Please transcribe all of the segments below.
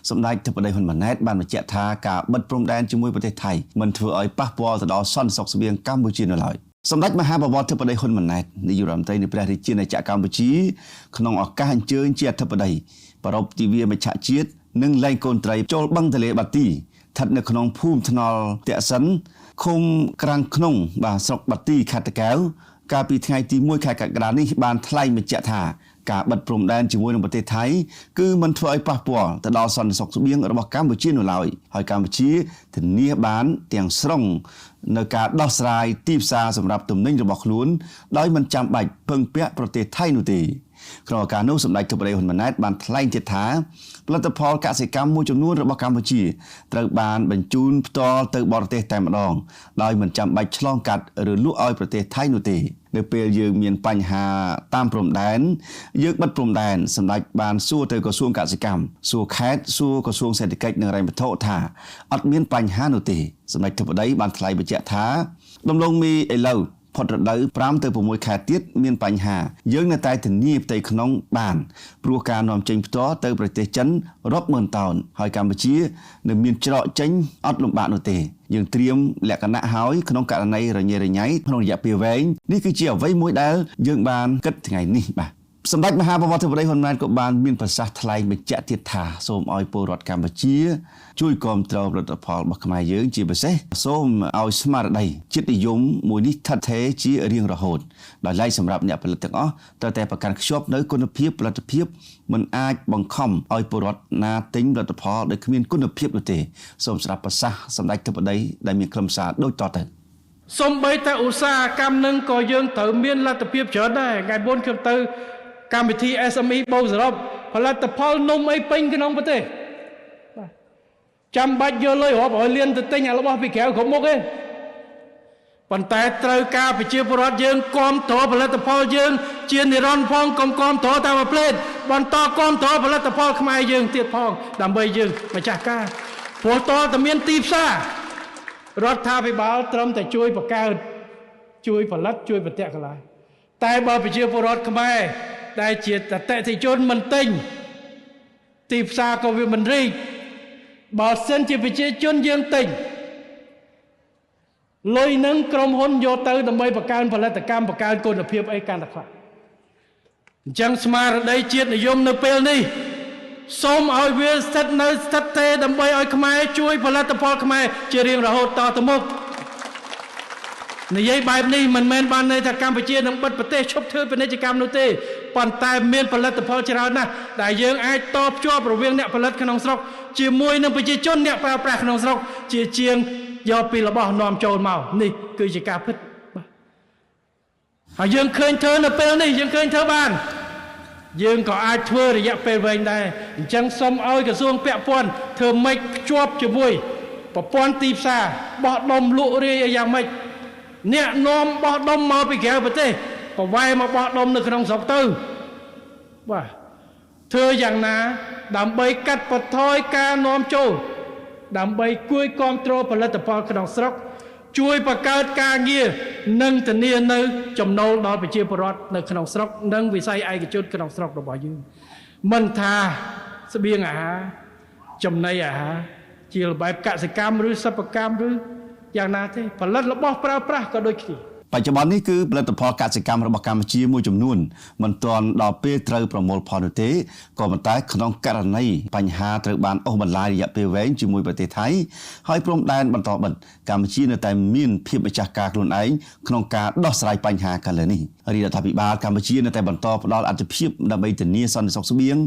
សម្ដេចធិបតីហ៊ុនម៉ាណែតបានបញ្ជាក់ថាការបិទព្រំដែនជាមួយប្រទេសថៃមិនធ្វើឲ្យប៉ះពាល់ទៅដល់សន្តិសុខស្បៀងកម្ពុជានៅឡើយសម្ដេចមហាបវរធិបតីហ៊ុនម៉ាណែតនាយករដ្ឋមន្ត្រីនៃព្រះរាជាណាចក្រកម្ពុជាក្នុងឱកាសអញ្ជើញជាអធិបតីប្រារព្ធទិវាមច្ឆជាតិនិងលែងកូនត្រីចូលបឹងទន្លេបាទីស្ថិតនៅក្នុងភូមិថ្នល់តាក់សិនឃុំក្រាំងក្នុងបាទស្រុកបាទីខេត្តតាកែវកាលពីថ្ងៃទី1ខែកក្កដានេះបានថ្លែងបញ្ជាក់ថាការបិទព្រំដែនជាមួយនឹងប្រទេសថៃគឺមិនធ្វើឲ្យប៉ះពាល់ទៅដល់សន្តិសុខស្បៀងរបស់កម្ពុជានោះឡើយហើយកម្ពុជាធានាបានទាំងស្រុងនៅការដោះស្រាយទីផ្សារសម្រាប់ទំនិញរបស់ខ្លួនដោយមិនចាំបាច់ពឹងពាក់ប្រទេសថៃនោះទេក្នុងឱកាសនោះសម្ដេចធិបតីហ៊ុនម៉ាណែតបានថ្លែងទៀតថាផលិតផលកសិកម្មមួយចំនួនរបស់កម្ពុជាត្រូវបានបញ្ជូនផ្ទាល់ទៅបរទេសតែម្ដងដោយមិនចាំបាច់ឆ្លងកាត់ឬលក់ឲ្យប្រទេសថៃនោះទេនៅពេលយើងមានបញ្ហាតាមព្រំដែនយើងបិទព្រំដែនសម្ដេចបានសួរទៅក្រសួងកសិកម្មសួរខេត្តសួរក្រសួងសេដ្ឋកិច្ចនិងហិរញ្ញវត្ថុថាអត់មានបញ្ហានោះទេសម្ដេចធិបតីបានថ្លែងបញ្ជាក់ថាដំឡូងមីឥឡូវផុតរដូវ5ទៅ6ខែទៀតមានបញ្ហាយើងនៅតែធានាផ្ទៃក្នុងបានព្រោះការនាំចេញផ្ទាល់ទៅប្រទេសចិនរាប់ម៉ឺនតោនហើយកម្ពុជានៅមានច្រកចេញអត់លំបាកនោះទេយើងត្រៀមលក្ខណៈហើយក្នុងករណីរញ៉េរញ៉ៃក្នុងរយៈពេលវែងនេះគឺជាអ្វីមួយដែលយើងបានគិតថ្ងៃនេះបាទសម្ដេចមហាបវរធិបតីហ៊ុនម៉ាណែតក៏បានមានប្រសាសន៍ថ្លែងបញ្ជាក់ទៀតថាសូមឲ្យពលរដ្ឋកម្ពុជា ជួយគាំទ្រផលិតផលរបស់ខ្មែរយើងជាពិសេសសូមឲ្យស្មារតីជាតិនិយមមួយនេះស្ថិតស្ថេរជារៀងរហូតដោយឡែកសម្រាប់អ្នកផលិតទាំងអស់ត្រូវតែប្រកាន់ខ្ជាប់នូវគុណភាពផលិតភាពមិនអាចបង្ខំឲ្យពលរដ្ឋណាទិញផលិតផលដែលគ្មានគុណភាពនោះទេសូមស្ដាប់ប្រសាសន៍សម្ដេចធិបតីដែលមានខ្លឹមសារដូចតទៅ សំបីតែឧស្សាហកម្មនឹងក៏យើងត្រូវមានលទ្ធភាពច្រើនដែរថ្ងៃមុនខ្ញុំទៅកម្មវិធី SME បូកសរុបផលិតផលនំអីពេញក្នុងប្រទេសបាទចាំបាច់យកលុយរាប់រយលានទៅទិញអារបស់ពីក្រៅគ្រប់មុខទេប៉ុន្តែត្រូវការប្រជាពលរដ្ឋយើងគាំទ្រផលិតផលយើង ជានិរន្តរ៍ផងកុំគាំទ្រតែមួយភ្លែតបន្តគាំទ្រផលិតផលខ្មែរយើងទៀតផងដើម្បីយើងម្ចាស់ការព្រោះតតែមានទីផ្សារ រដ្ឋាភិបាលត្រឹមតែជួយបង្កើតជួយផលិតជួយប្រតិកលាតែបើប្រជាពលរដ្ឋខ្មែរដែលជាអតិថិជនមិនទិញទីផ្សារក៏វាមិនរីកបើសិនជាប្រជាជនយើងទិញលុយនឹងក្រុមហ៊ុនយកទៅដើម្បីបង្កើនផលិតកម្មបង្កើនគុណភាពអីកាន់តែខ្លាំងអញ្ចឹងស្មារតីជាតិនិយមនៅពេលនេះសូមឲ្យវាស្ថិតនៅស្ថិតទេដើម្បីឲ្យខ្មែរជួយផលិតផលខ្មែរជារៀងរហូតតទៅមុខនិយាយបែបនេះមិនមែនបានន័យថាកម្ពុជានឹងបិទប្រទេសឈប់ធ្វើពាណិជ្ជកម្មនោះទេប៉ុន្តែមានផលិតផលច្រើនណាស់ដែលយើងអាចតភ្ជាប់រវាងអ្នកផលិតក្នុងស្រុកជាមួយនឹងប្រជាជនអ្នកប្រើប្រាស់ក្នុងស្រុកជាជាងយកពីរបស់នាំចូលមកនេះគឺជាការពិតបាទហើយយើងឃើញធ្វើនៅពេលនេះយើងឃើញធ្វើបាន យើងក៏អាចធ្វើរយៈពេលវែងដែរអញ្ចឹងសូមឲ្យក្រសួងពាក់ព័ន្ធធ្វើម៉េចភ្ជាប់ជាមួយប្រព័ន្ធទីផ្សារបោះដុំលក់រាយអីយ៉ាងម៉េចអ្នកនាំបោះដុំមកពីក្រៅប្រទេសប្រវែមកបោះដុំនៅក្នុងស្រុកទៅបាទធ្វើយ៉ាងណាដើម្បីកាត់បន្ថយការនាំចូលដើម្បីគួយគ្រប់គ្រងផលិតផលក្នុងស្រុក ជួយបង្កើតការងារនិងធានានៅចំណូលដល់ប្រជាពលរដ្ឋនៅក្នុងស្រុកនិងវិស័យឯកជនក្នុងស្រុករបស់យើងមិនថាស្បៀងអាហារចំណីអាហារជារបៀបកសិកម្មឬសិប្បកម្មឬយ៉ាងណាទេផលិតរបស់ប្រើប្រាស់ក៏ដូចគ្នា បច្ចុប្បន្ននេះគឺផលិតផលកសិកម្មរបស់កម្ពុជាមួយចំនួនមិនទាន់ដល់ពេលត្រូវប្រមូលផលនោះទេក៏ប៉ុន្តែក្នុងករណីបញ្ហាត្រូវបានអូសបន្លាយរយៈពេលវែងជាមួយប្រទេសថៃហើយព្រំដែនបន្តបិទកម្ពុជានៅតែមានភាពម្ចាស់ការខ្លួនឯងក្នុងការដោះស្រាយបញ្ហាកាលនេះរាជរដ្ឋាភិបាលកម្ពុជានៅតែបន្តផ្ដល់អត្ថភាពដើម្បីធានាសន្តិសុខស្បៀង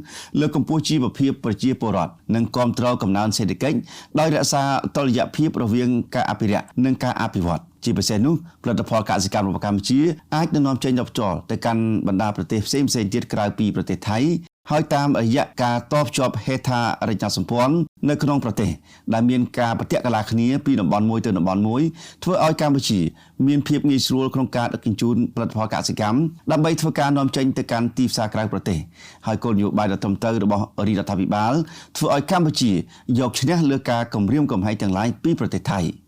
លើកកម្ពស់ជីវភាពប្រជាពលរដ្ឋនិងគាំទ្រកំណើនសេដ្ឋកិច្ចដោយរក្សាតុល្យភាពរវាងការអភិរក្សនិងការអភិវឌ្ឍជាពិសេសនោះផលិតផលកសិកម្មរបស់កម្ពុជាអាចនឹងនាំចេញដល់ផ្ទាល់ទៅកាន់បណ្ដាប្រទេសផ្សេងៗទៀតក្រៅពីប្រទេសថៃហើយតាមរយៈការតភ្ជាប់ហេដ្ឋារចនាសម្ព័ន្ធនៅក្នុងប្រទេសដែលមានការប្រតិកលាគ្នាពីតំបន់មួយទៅតំបន់មួយធ្វើឲ្យកម្ពុជាមានភាពងាយស្រួលក្នុងការដឹកជញ្ជូនផលិតផលកសិកម្មដើម្បីធ្វើការនាំចេញទៅកាន់ទីផ្សារក្រៅប្រទេសហើយគោលនយោបាយដ៏ត្រឹមត្រូវរបស់រាជរដ្ឋាភិបាលធ្វើឲ្យកម្ពុជាយកឈ្នះលើការគំរាមកំហែងទាំងឡាយពីប្រទេសថៃ។